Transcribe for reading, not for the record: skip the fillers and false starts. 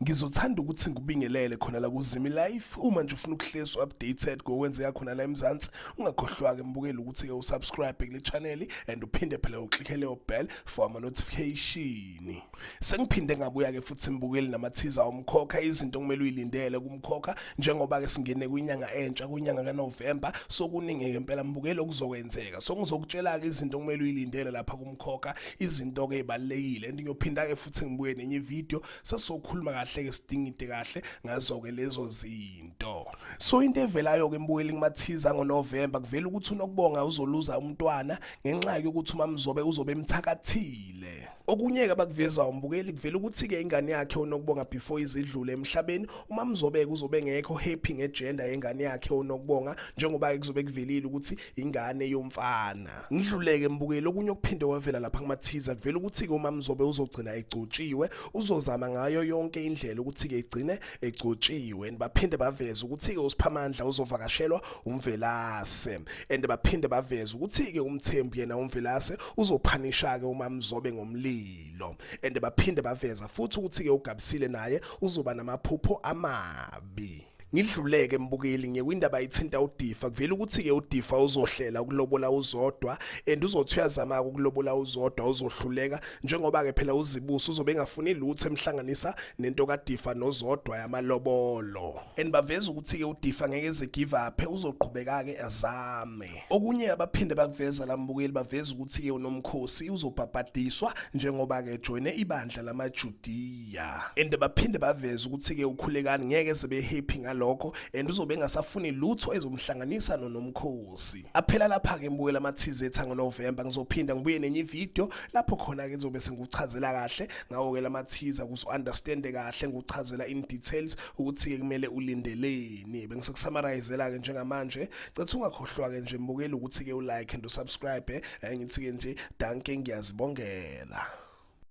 Ngizothanda ukuthi ngikubingelele khona la kuZimi Life. Uma nje ufuna ukuhlezi updated ngokwenzeka khona la eMzansi, ungakhohlwa-ke mbukeli ukuthi-ke usubscribe kule channel and uphinde phela uklikhe leyo bell for ama-notification. Sengiphinde ngabuya-ke futhi mbukeli namathiza omkhokha, izinto okumele uyilindele kumkhokha njengoba-ke singene kwinyanga entsha, kwinyanga kaNovemba. So kuningi-ke impela mbukeli okuzokwenzeka. So ngizokutshela-ke izinto okumele uyilindele lapha kumkhokha, izinto-ke ey'balulekile, and ngiyophinda-ke futhi ngibuye nenye ividiyo sesizokhuluma kahle-ke sidingide kahle ngazo-ke lezo zinto. So into evelayo-ke mbukeli kumathiza ngoNovemba, kuvela ukuthi uNokubonga uzoluza umntwana ngenxa yokuthi uMamzobe uzobe emthakathile. Okunye-ke abakuvezayo mbukeli, kuvela ukuthi-ke ingane yakhe uNokubonga before izidlule emhlabeni, uMamzobe-ke uzobe engekho happy ngegender yengane yakhe uNokubonga, njengoba-ke kuzobe kuvelile ukuthi ingane yomfana. Ngidluleke mbukeli, okunye okuphinde kwavela lapha kumathiza, kuvela ukuthi-ke uMamzobe uzogcina egcotshiwe, uzozama ngayo yonke indlela ukuthi-ke egcine egcotshiwe. And baphinde baveze ukuthi-ke uSiphamandla uzovakashelwa uMvelase, and baphinde baveze ukuthi-ke uMthembu yena uMvelase uzophanisha-ke uMamzobe ngomlilo, and baphinde baveza futhi ukuthi-ke uGabisile naye uzoba namaphupho amabi. Ngidluleke mbukeli ngekwindaba ithinta uDifa. Kuvela ukuthi-ke uDifa uzohlela ukulobola uZodwa, and uzothi uyazama-ke ukulobola uZodwa, uzohluleka njengoba-ke phela uZibusi uzobe engafuni lutho emhlanganisa nento kaDifa noZodwa yamalobolo. And baveza ukuthi-ke uDifa ngeke eze give up, uzoqhubeka-ke azame. Okunye abaphinde bakuveza la mbukeli, baveza ukuthi-ke uNomkhosi uzobhabhadiswa njengoba-ke ejoyine ibandla lamaJudiya, and baphinde baveza ukuthi-ke uKhulekani ngeke eze happy ngalokho and uzobe engasafuni lutho ezomhlanganisa noNomkhosi. Aphela lapha-ke mbukela amathize ethu angoNovemba. Ngizophinda ngibuye nenye ividiyo lapho khona-ke ngizobe sengikuchazela kahle ngawo-ke lamathiza ukuze u-understande kahle, ngikuchazela in details ukuthi-ke kumele ulindeleni. Bengisekusummarize-ke njengamanje. Cetha ungakhohlwa-ke nje mbukeli ukuthi-ke ulike and usubscribe. Ngithi-ke nje danke, ngiyazibongela.